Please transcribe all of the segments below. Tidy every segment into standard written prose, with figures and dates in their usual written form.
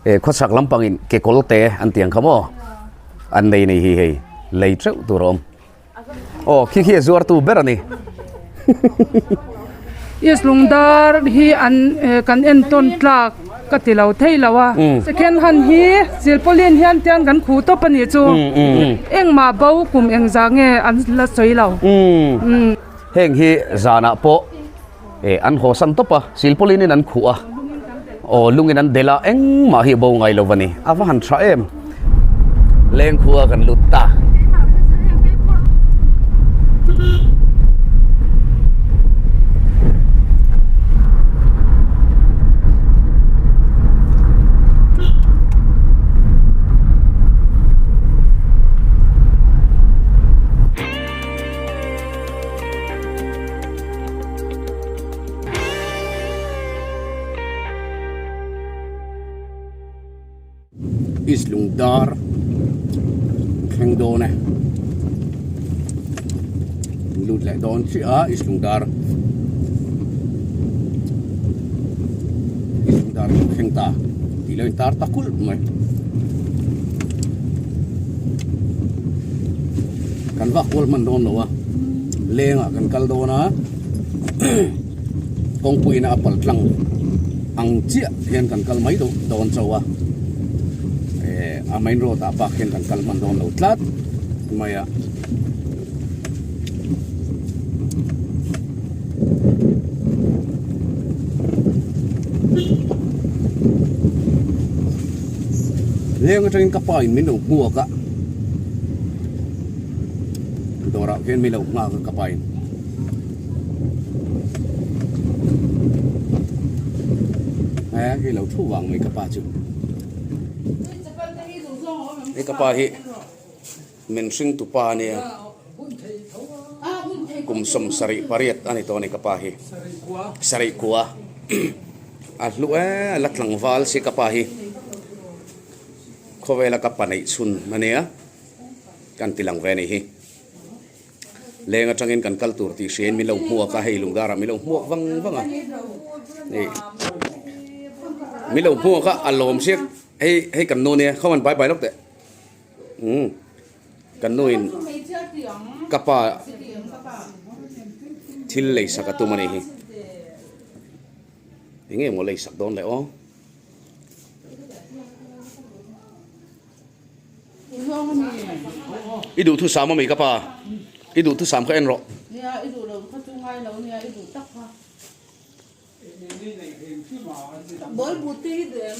Eh khawchhak lampangin kekawr te an tih ang kha maw an nei ni hi hei lei teuh tur a awm aw khi khi a zuar tu ber a ni. East Lungdar hi an kan entawn tlak ka ti lo thei lo a second hand hi silpauline hian tian kan khuh tawp a nih chu engmah bo kum engzah nge an la sawi lo. Heng hi zanah pawh Eh an haw san tawp a, silpauline in an khuh a, aw lungin an delh a, engmah hi a bo ngai lo a ni, a va han tha em. Lengkhua kan lut ta. East Lungdar thleng dawn e lut leh dawn chiah a East Lungdar East Lungdar chu thleng ta tih lo in tar ta kulh mai kan vak kual hman dawn lo a lengah kan kal dawn a kawngpuiin a pal tlang ang chiah hian kan kal mai dawn chauh a eh a main road ah bak hian kan kal hman dawn lo tlat mai a. Leng atangin ka pa in min lo hmuak a dawrah khian min lo nghak a ka pa in. He hi lo thu vang mai ka pa chu. Hei ka pa hi min hring tu pa ania kum 78 ani tawh ani ka pa hi sarih kua a hlu e a la tlangval si ka pa hi khawvela ka pa neih chhun ania kan ti lang ve a nih hi. Leng atangin kan kal tur tih hriain min lo hmuak a, hei lungdarah min lo hmuak vang vang a, hei min lo hmuak a a lawm siak hei hei kan nu nia khaw an bai bai lawk teh umm kan nu in ka pa thil lei sak a tum a nih hi eng nge maw lei sak dawn le aw. I duh thusam a mi ka pa? I duh thusam kha en rawh. Nia i duh lo kha chu ngai lo nia i duh tak kha. Ball but te hi duh em?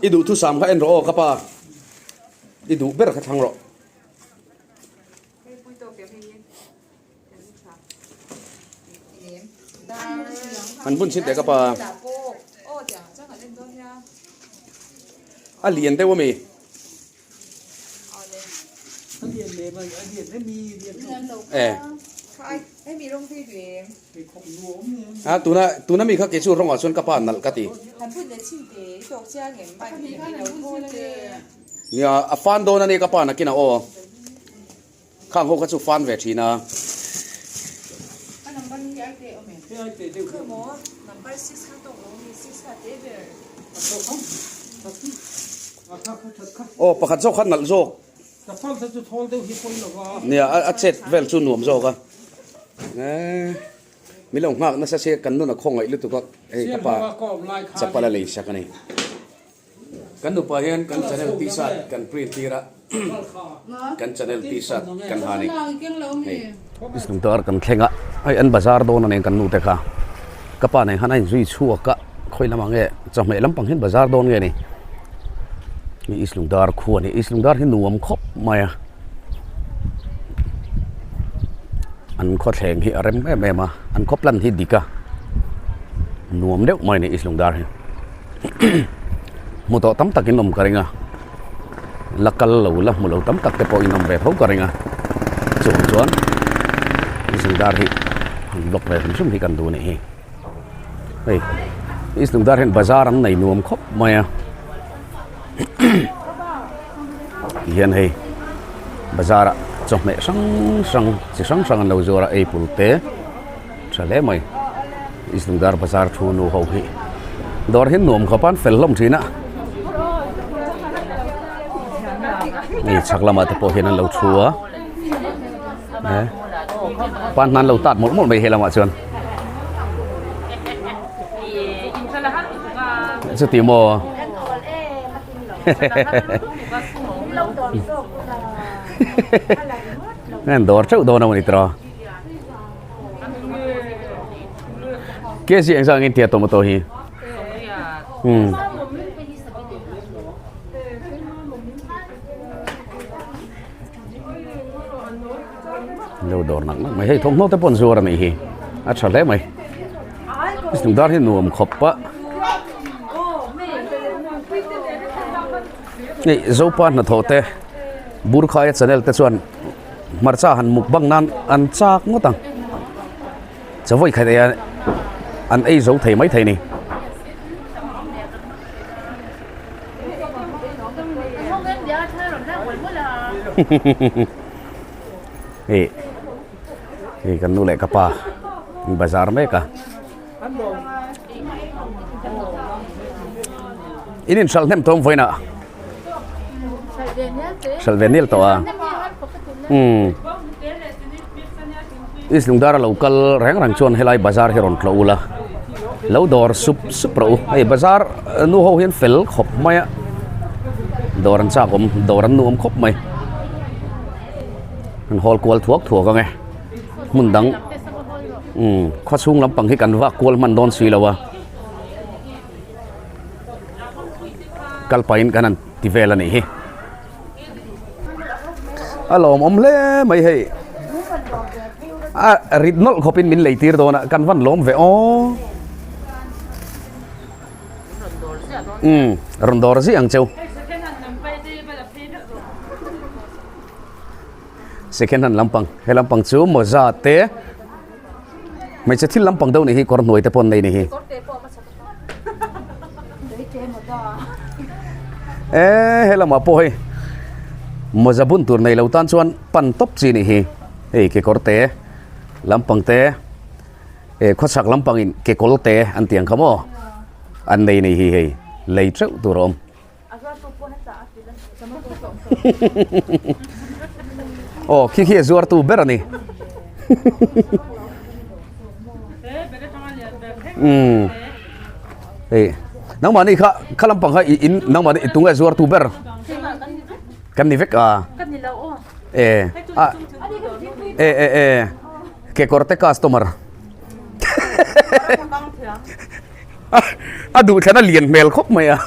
I duh thusam kha en rawh aw ka pa. I duh ber kha thlang rawh. An bun chhin teh ka pa. A lian deuh ami. Eh. A tuna tuna mi kha kei chu rawngah chuan ka pa nalh ka ti. Nia a fan dawn ani ka pa nakinah aw. Khang ho kha chu fan ve thin a. Aw pakhat zawk kha nalh zawk. Nia a chet vel chu nuam zawk a. Min lo nghak nasa sia kan nun a khawngaih lutuk a hei ka pa chapal a lei sak a ni. Kan nupa hian kan channel t-shirt kan print tir a, kan channel t-shirt kan ha ni. Hei. Isnungtar kan thleng a, hei an bazar dawn a nen kan nute kha. Ka pa nen khan a inzui chhuak a, khawi lamah nge chawhmeh lampang hian bazar dawn nge ni. Hei Islungdar khu a ni, Islungdar hi nuam khawp mai a. An khawthleng hi a rem em em a, an khaw plan hi dik a, nuam deuh mai a ni Islungdar hi. Hmu tawh tam tak in awm ka ring a la kal lo la hmu lo tam tak te pawh in awm ve tho ka ring a chuang chuan zingdar hi han block ve hrim hrim hi kan duh a nih hi hei zingdar hian bazar an nei nuam khawp mai a ti hian hei bazar ah chawhmeh hrang hrang chi hrang hrang an lo zuar a apple te tha hle mai. East Lungdar bazar thu nu ho hi dawr hi nuam khawp a an fel hlawm thin a hei chhak lamah te pawh hian an lo thu a eh pan hna an lo tat mawlh mawlh mai he lamah chuan chuti maw an dawr teuh dawn a mawni tiraw. Kg engzah angin tia tomato hi um lo dawr nak nak mai hei thawmhnaw te pawh an zuar a nih hi a tha hle mai dar hi nuam khawp a hei zopa hnathawh te burkhaia channel te chuan Hmarcha han mukbang nan an chak ngawt ang. Chawi khat ei an ei zo thei mai thei ni. Hei hei kan nu leh ka pa an bazar mek a. In inhralh hnem tawng vawiin ah. Hralh ve nil tawh a. Umm. East Lungdar a lo kal reng reng chuan helai bazar hi rawn tlawh ula. Lo dawr sup sup rawh u. Hei bazar nu ho hian fel khawp mai a. Dawr an chak awm dawr an nuam khawp mai. An hawl kual thuak thuak ang e. Hmun dang umm khaw chhung lampang hi kan vak kual hman dawn si lo a. Kal pahin kan han ti vel a nih hi. A lawmawm hle mai hei. A rit nawlh khawpin min lei tir dawn a kan van lawm ve aw. Umm rawn dawr ziah ang cheu. Second hand lampang he lampang chu mawza te hmeichhe thil lampang deuh nih hi kawr hnuai te pawh an nei nih hi. E he lamah pawh hei mawza bun tur nei lo tan chuan pan tawp chi nih hi hei kekawr te lampang te eh khawchhak lampang in kekawl te an tih ang kha maw an nei nih hi hei lei teuh tur a awm. Aw khi khi a zuartu ber a ni. Umm hei nangmahni kha kha lampang kha i in nangmahni i tunge zuartu ber kan ni vek a e a e e e kekawr te customer A duh thlan a lian hmel khawp mai a.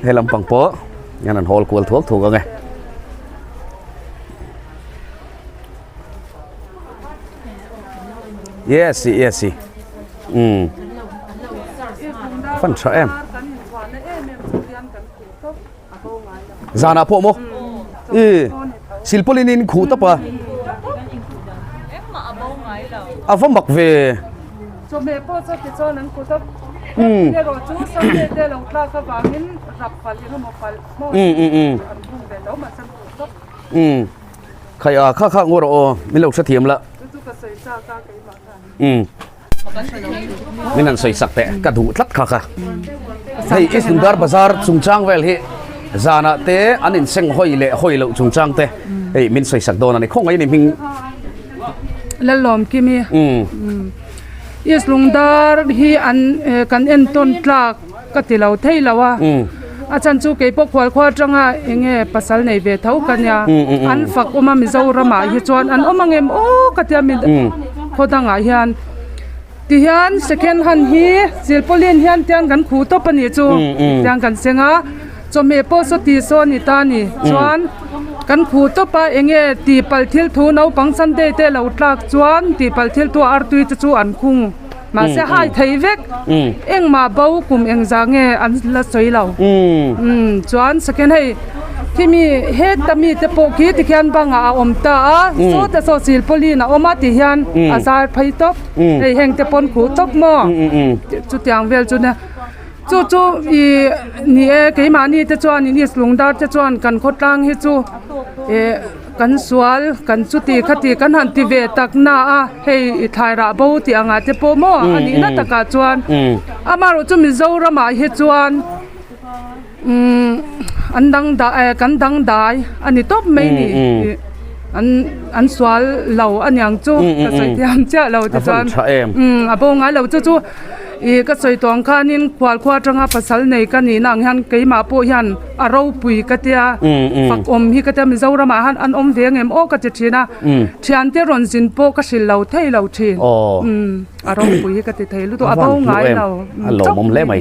He lampang pawh hian an hawl kual thuak thuak ang e. Yes yes um fan tha em. Zanah pawh maw? I silpawlin in khuh tawp a. A va mak ve. Chawhmeh pawh chu tichuan an kut a. Erawh chu Sunday te lo tlak avangin rap palh engemaw palh maw an hung ve tho mahse an khuh tawp. Khai a kha kha ngaw rawh aw min lo hrethiam la. Chu chu ka sawi chak a keimah khan. Min han sawi sak teh ka duh tlat kha kha. Hei East Lungdar Bazar chungchang vel hi zanah te an inseng hawi leh hawi loh chungchang te hei min sawi sak dawn a ni. Khawngaih ni hming. Lalawm Kimi. East Lungdar hi an kan entawn tlak ka ti lo thei lo a. A chan chu kei pawh khualkhua atanga eng nge pasal nei ve tho ka nia. An fak awm a Mizoramah hi chuan an awm ang em aw ka tia mi khaw dangah hian. Tihian second hand hi silpauline hian tian kan khuh tawp a nih chu tiang kan seng a. Chawhmeh pawh saw ti saw a ni ta a ni. Chuan kan khuh tawp a eng nge tihpalh thil thu naupang Sunday te lo tlak chuan tihpalh thil thu artui te chu an khung. Mahse hai thei vek engmah bo kum engzah nge an la sawi lo. Chuan second hei khimi heta mi te pawh khi tikhian bangah a awm ta a sawta saw silpauline a awm a ti hian a zar phei tawp hei heng te pawn khuh tawp maw chutiang vel chu nia chu chu ih ni e keimahni te chuan in East Lungdar te chuan kan khawtlang hi chu eh. Kan sual, kan chuti khati kan han ti ve tak na a, hei i thlai rah bo tih angah te pawh maw a nihna takah chuan amaherawh chu Mizoramah hi chuan umm an dang dah eh kan dangdai a ni tawp mai ni an an sual lo a niang chu ka sawi thiam chiah lo te chuan umm a bo ngai lo chu chu. Ih ka sawi tawh ang khanin khualkhua atanga pasal nei ka nihna ang hian keimah pawh hian a ropui ka tia fak awm hi ka tia Mizoramah hian an awm ve ang em aw ka ti thin a thiante rawn zin pawh ka hrilh lo thei lo thin a ropui hi ka ti thei lutuk a bo ngai lo a lawmawm hle mai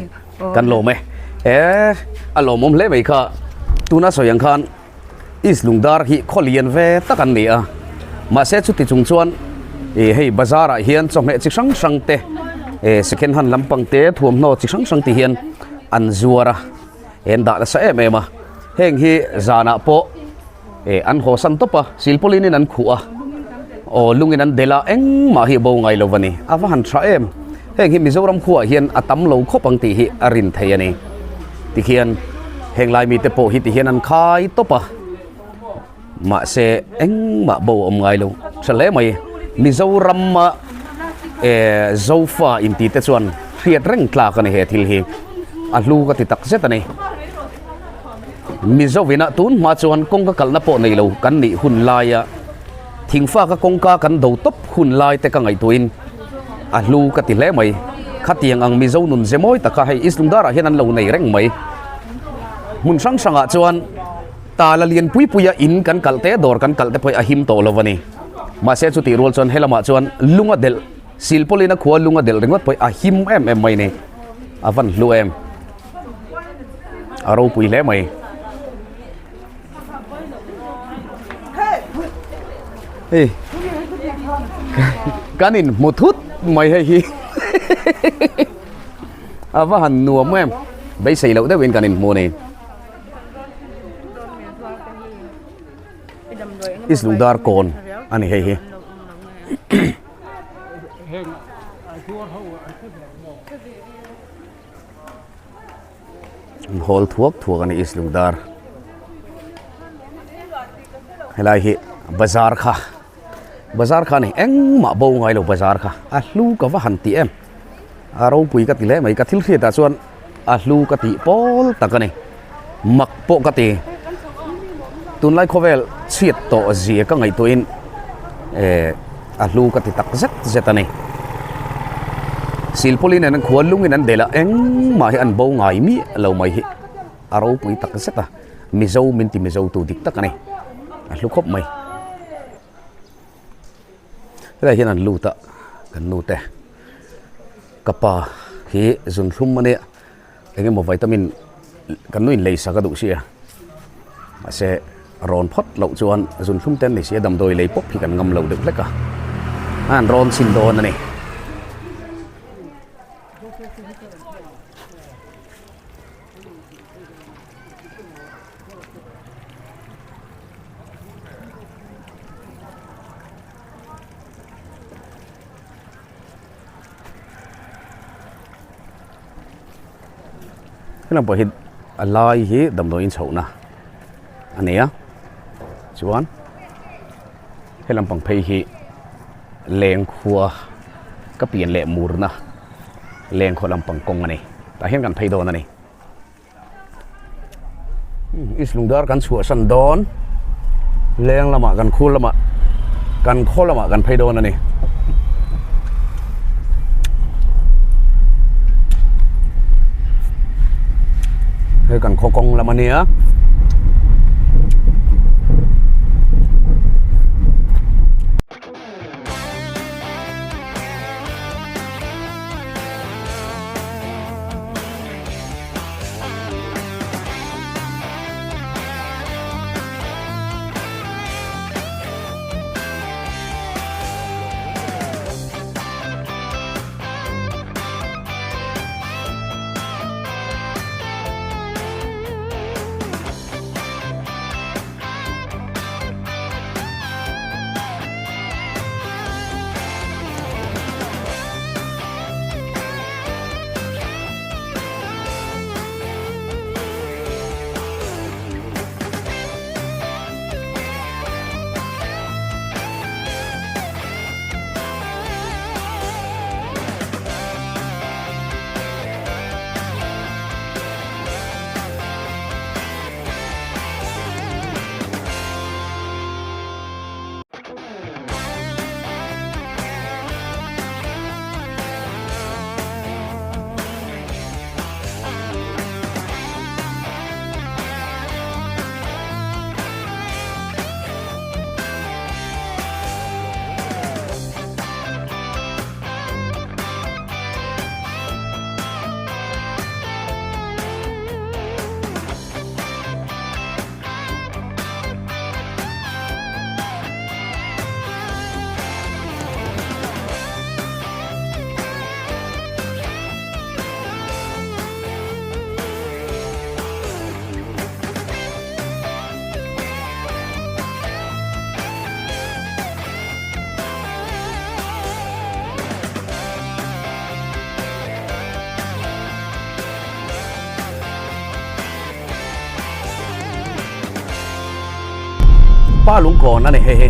kan lawm e e a lawmawm hle mai kha tuna sawi ang khan East Lungdar hi khaw lian ve tak an ni a, mahse chuti chung chuan ih hei bazar ah hian chawhmeh chi hrang hrang te eh second hand lampang te thuamhnaw chi hrang hrang te hian an zuar a, an dah nasa em em a, heng hi zanah pawh eh an haw san tawp a, silpawlin in an khuh a, aw lungin an delh a, engmah hi a bo ngai lo a ni, a va han tha em, heng hi Mizoram khuaah hian a tam lo khawp ang tih hi a rin thei a ni. Tikhian heng lai mite pawh hi tihian an khai tawp a, mahse engmah bo a awm ngai lo tha hle mai. Mizorama eh Zofa inti te chuan hriat reng tlak a ni he thil hi, a hlu ka ti tak zet a ni. Mizovina tun hma chuan kawngka kalna pawh nei lo kan nih hun laia thingfaka kawngka kan do tawp hun lai te ka ngaihtuahin a hlu ka ti hle mai. Khatiang ang Mizo nun ze mawi taka hei East Lungdarah hian an lo nei reng mai. Hmun hrang hrangah chuan tala lian pui puia in kan kalh te dawr kan kalh te pawh hi a him tawh lo a ni. Mahse chutih rual chuan helamah chuan lunga delh silpawlina khua lunga delh ringawt pawh hi a him em em mai a ni. A van hlu em. A ropui hle mai. Hei kan in hmu thut mai hei hi a va han nuam em beisei loh deuhin kan in hmu a ni East Lungdar kawn a ni hei hi. An hawl thuak thuak a ni East Lungdar. Helai hi bazar kha bazar kha a ni engmah bo ngai lo bazar kha a hlu ka va han ti em a ropui ka ti hle mai ka thil hriat ah chuan a hlu ka tih pawl tak a ni mak pawh ka ti tunlai khawvel chhiat tawh zia ka ngaihtuah in eh a hlu ka ti tak zet zet a ni. Silpawlin an khual lungin an delh a engmah hi an bo ngai miah lo mai hi a ropui tak zet a Mizo min ti Mizo tu dik tak a ni a hlu khawp mai. Helai hian an lut a kan nu te ka pa hi zunthlum a nia eng emaw vitamin kan nu in lei sak a duh sia mahse rawn phawt loh chuan zunthlum te an nei sia damdawi lei pawp hi kan ngam lo deuh hlek a an rawn chhin dawn a ni. Helam pawh hi a lai hi damdawiin chhohna a ni a chuan helam pang phei hi lengkhua ka pian leh murna lengkhua lampang kawng a ni tah hian kan phei dawn a ni. East Lungdar kan chhuahsan dawn leng lamah kan khur lamah kan khaw lamah kan phei dawn a ni. Hei kan khaw kawng lam a nia. Pa Lungkawn a ni hei hi.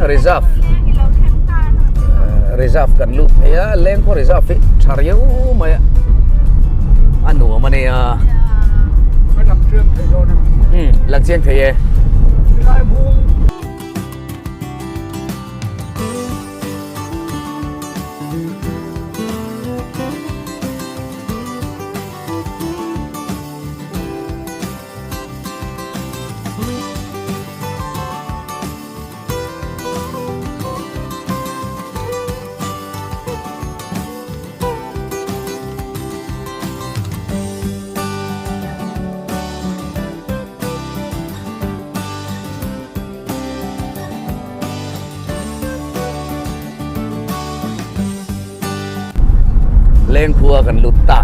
Reserve reserve kan lut phei a lengkhaw reserve hi tha riau mai a a nuam a nia lang chiang thei e. Lengkhua kan lut ta.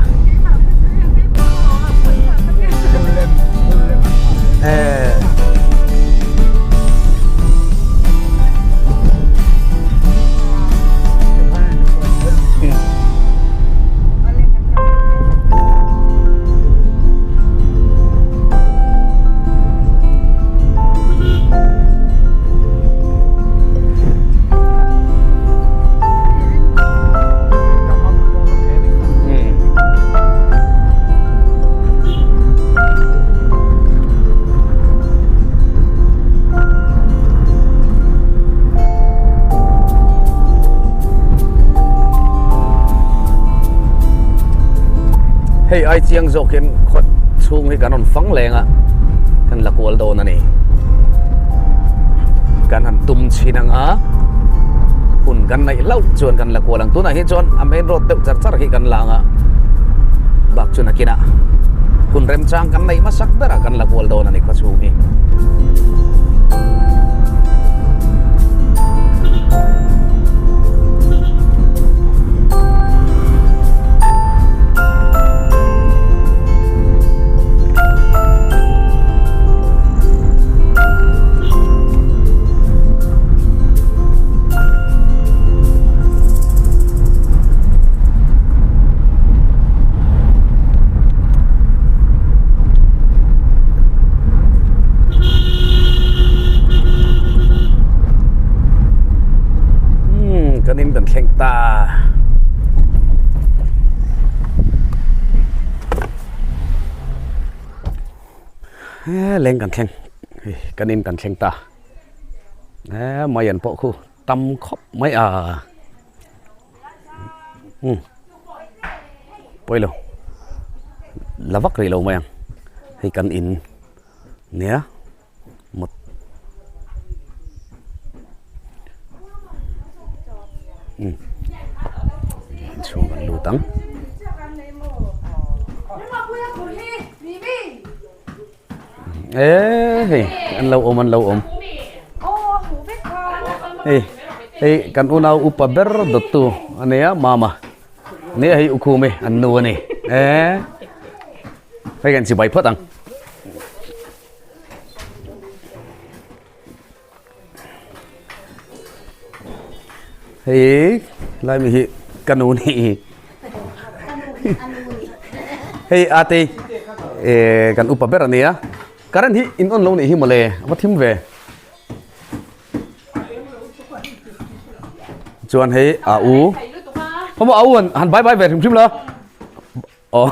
Hei ai chiang zawkin khaw chhung hi kan rawn fang leng a kan la kual dawn a ni kan han tum chhin ang a hun kan neih hlauh chuan kan la kual ang tunah hi chuan a main road deuh char char hi kan la ang a bak chu nakinah hun remchang kan neih hmasak berah kan la kual dawn a ni khaw chhung hi. Kan in kan thleng ta. Leng kan thleng hei kan in kan thleng ta mai an pawh khu tam khawp mai a umm pawi lo la vak rih lo mai ang hei kan in nia. mut umm inchhung kan lut ang. Eee hei an lo awm an lo awm hei hei kan unau upa ber dawttu a nia mama nia hei ukhumi an nu a ni eee hei kan chibai phawt ang. Hei lai mi hi ka nu ni hei ate e kan upa ber ania current hi in on lo nih hi mawle a va thim ve chuan hei a u khawmaw a u han bye bye ve hrim hrim la. Aw.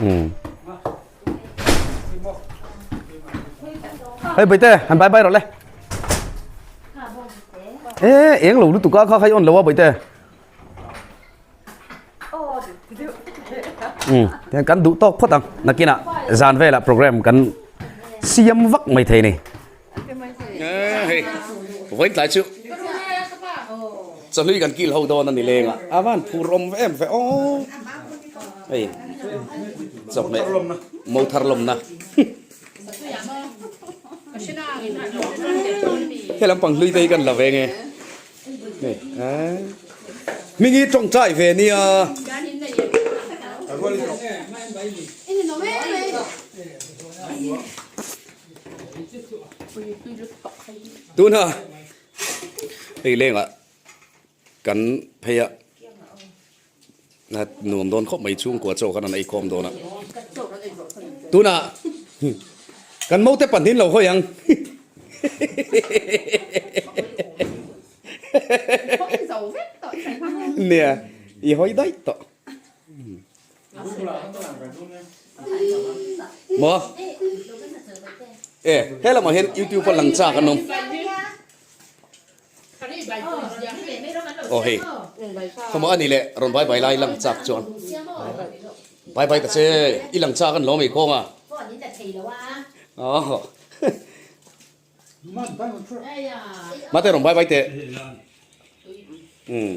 Um. Hei Baite, han bye bye rawh le. E, eng lo lutuk a kha khai on lo a Baite. Um, tian kan duh tawk phawt ang. Nakinah zan velah program kan siam vak mai thei ni. Hei vawiin tlai chu chawhlui kan kil ho dawn a ni leng a a van phur awm em ve aw hei chawhmeh mo thar lawmna. He lampang hlui te hi kan la ve nge. Hei a Hmingi tawngtai ve nia. Tuna hei lengah kan phei a nuam dawn khawp mai chhungkua chaw khan an ei khawm dawn a tunah kan mote pahnih lo hawi ang nia i hawi daih tawh maw e he lamah hian youtube a lang chak an awm. Aw hei khawmaw ani leh rawn bai bai lai lang chak chuan bai bai ta che i lang chak an lawm ei kawng a aw mate rawn bai bai teh umm.